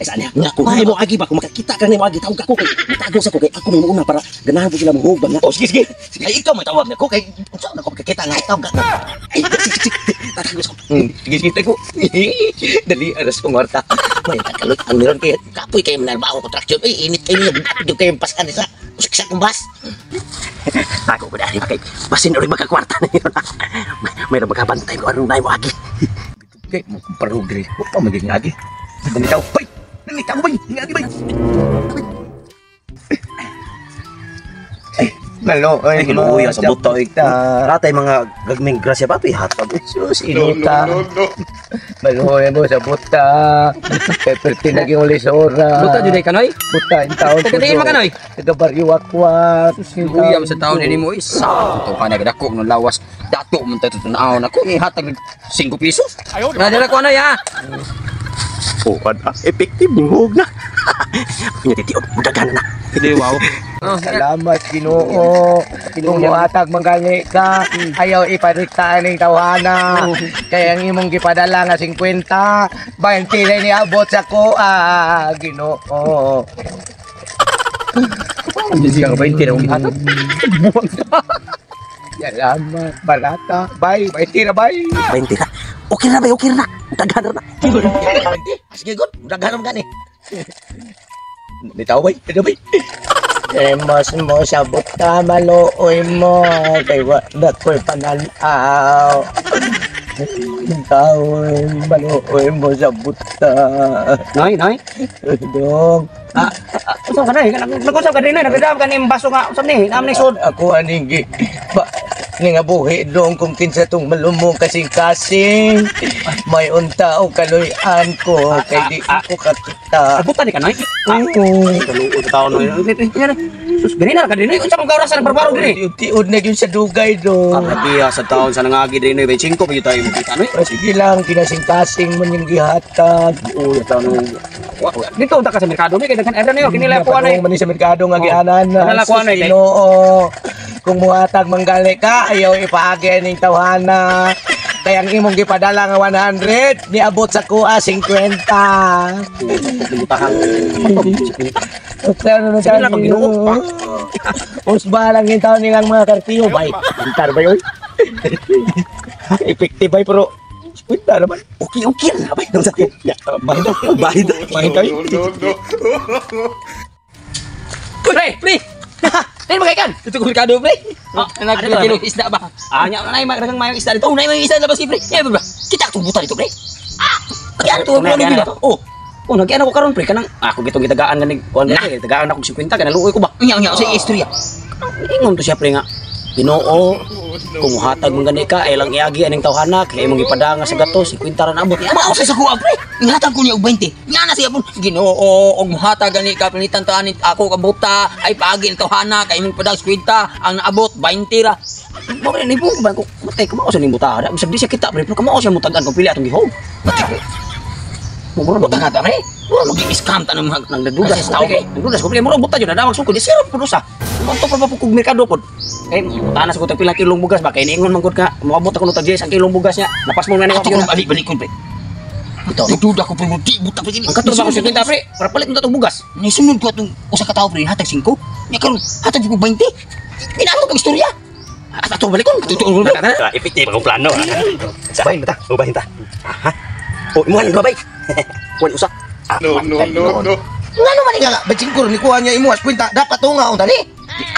Ay saan niya? Kung ay mo agi ba, kung makakita ka ni mo agi, tawag ako kay matago sa ko kay ako may muuna para ganahan po sila mohog ba nga. Oh, sige, sige. Ay, ikaw may tawag na ko kay unsa na ko makakita nga ikaw ka. Ay, sige, sige. Tatago sa ko. Sige, sige, tago. Dali, aras kong warta. May takalot ang meron kay kapoy kayo manarbaho kontraksyon. Ay, init kayo niya. Dapat kayo pasan sa usak kong bas. Tago ko dahil kay basin ori magkakwarta na yun. Mayroon magkabantay ko anong mo agi. Kay mo parog diri. Wa pa maging agi. Nanitaw, bay. Nanitaw, bay. Ngagi, bay. Ay, Malo, Ay, kinuuya sa buta, oy. Ratay mga gagming grasya ba ito'y hatag. Sus, inuta. Maluhoy mo sa buta. Kay perti naging ulisora. Buta jud ay kanoy. Buta, in taon Taga diin man kanoy. Taga Barrio Wakwak. Uyam sa taon ini mo isa. To ka nagdako ng lawas. Dato man tayo tunaon ako ni hatag 5 pesos. Nadala ko anoy ha. Oh, effective yung hug na. Pinatitiod, mudagan na. Di wow. Salamat, Ginoo. Kung muhatag man gani ka, ayaw ipariktaan ning tawhana. Kaya ang imong gipadala nga 50, 20 na niabot sa kuha, Ginoo. Hindi ka ba hindi na hatag? Salamat, barata. Bye, 20 na bye. 20 na. Okay na ba? Okay na. Mudagan na. Sige, good. Daghan man gani. Nitaw, bay. Nitaw, bay. Emos mo sa buta, maluoy mo, kay wa na ko'y pananaw. Taon, maluoy mo sa buta. Noy, noy. Dong, Unsa ka nay? Nag-usap ka din nay, nagdadam ka ning baso nga usap ni, naam ni sud. Ako aning gi, ba, ni nga buhi dong kung kinsa tong malumong kasing-kasing. May unta o kaluyan ko, kay di ko kakita. Buta ni ka nay. Oo. Kaluoy sa taon noy. Sus, ganina ka din nay. Unsa man ka orasan barbaro din? Tiod na yun sa dugay dong. Arabiya sa taon sa nangagi din noy, 25 pa gyud tayo makita noy. Ah, sige lang, kinasing-kasing mo yung gihatag. Uy, taon noy. Dito unta ka sa merkado ni kay daghan era niyo kinila ko anay. Napadung man ni sa merkado nga gianan na. Kanala ko anay, kay- Ginoo. Kung muhatag manggali ka, ayaw ipaagi ning tawhana. Kaya ang imong gipadala nga 100, niabot sa kuha 50. Butahan. Ano na Sige lang, pag Ginoo. Usba lang yung taon nilang mga kartiyo. Bay, pintar ba yun? Effective bay, pero kwenta naman. Okay, okay na ba? Bahid daw. Bahid daw. Bahid daw. Pre, pre. Ay, magkaikan. Dito ko merkado, pre. Ah, nagkilo isda ba? Ah, nya nay magdagang mayong isda dito. Oh, nay mayong isda labas pre. Nya ba? Kita itong buta dito, pre. Ah, yan to, ano ba? Oh. Oh, nagyan ako karon pre kanang ako gitong gitagaan ganig kuan pre, gitagaan ako 50 kanaluoy ko ba. Nya nya sa istorya. Ingon to siya pre nga. Ginoo, kung hatag man gani ka, ay lang iagi aning tawhana, kay imong gipadanga sa gato, 50 ra na abot. Mao sa kuha pre. Inghatag ko niya og 20. Nya na siya pun. Ginoo, og muhatag gani ka panitan ta ani ako ka buta ay paagi ang tawhana kay imong padag 50 ang naabot 20 ra. Mo ni po ba ko matay ko mao sa ning buta. Bisag di siya kita pre, pero kamao siya mutagan kung pili atong gihog. Matay ko. Mura Buta nga ta pre. Mura magi-scam ta ng mga nagdudas Kasi tao ko. Nagdudas ko pre, mura buta jud na sukod. Di sirap pud usa. Manto pa pa kog merkado pod. Kay mutanas ko tag pila kilong bugas ba kay niingon man gud ka, moabot ako no tag 10 ang kilong bugas niya. Napas mo na ni Ato ako ko balik-balik pre. Ito. Nagduda ko pre, di buta pre. Ang kator ba ko 50 pre, para palit mo tatong bugas. Nisunod ko atong usa ka tawo pre, hatag 5. Nya karon hatag ko 20. Ginato kag istorya. At ato balikon. Totoo ba? Effective akong plano. Bahin ba ta? O bahin ta. Ha? O imuhan ang babay. Kuan usa. No, no, no, no. Ngano man nga 25 ni kuha niya imo as kwenta dapat to nga unta ni.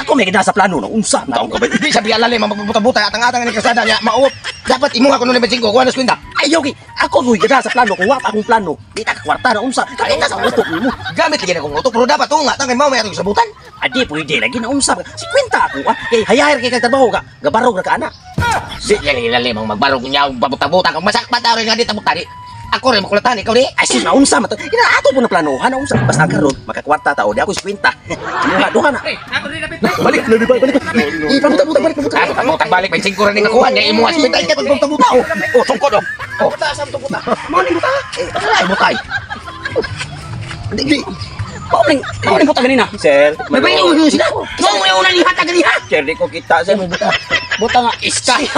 Ako may gina sa plano no. Unsa taong ka ba? Di sa bialale magbutabuta atang-atang ni kasada niya mauop. Dapat imo nga kuno ni 25 kuha na kwenta. Ayaw kay ako mo'y gina sa plano kung wa pa akong plano. Di ta ka kwarta na unsa. Kaya ta sa utok nimo. Gamit lagi na kong utok pero dapat to nga tangay mao may atong sabutan. Adi pwede lagi na unsa. 50 ako ah. Kay hayayar kay kag trabaho ka. Gabarog ra ka ana. Di lali mang magbarog niya og pabuta-buta kung masakpan ta rin nga di tabuk tani. Ako rin makulatan ikaw di. Ay sus na unsa man to. Ina ato po na plano ha na unsa. Basta karon makakwarta ta o di ako 50. Duha duha na. Balik na di ba balik. Eh, pabuta-buta balik pabuta. Ah, pabuta balik 25 ra ni nakuha niya imo as kwenta ikaw pagbuta-buta oh. Oh, sungkod oh. Oh, Buta sa to buta. Mao ning buta. Eh, ay butay. Di. Mao ning buta ganina. Sir, May bayo mo sila. Mao mo una ni hatag ni ha. Sir, di ko kita sir. Buta. Buta nga iskay.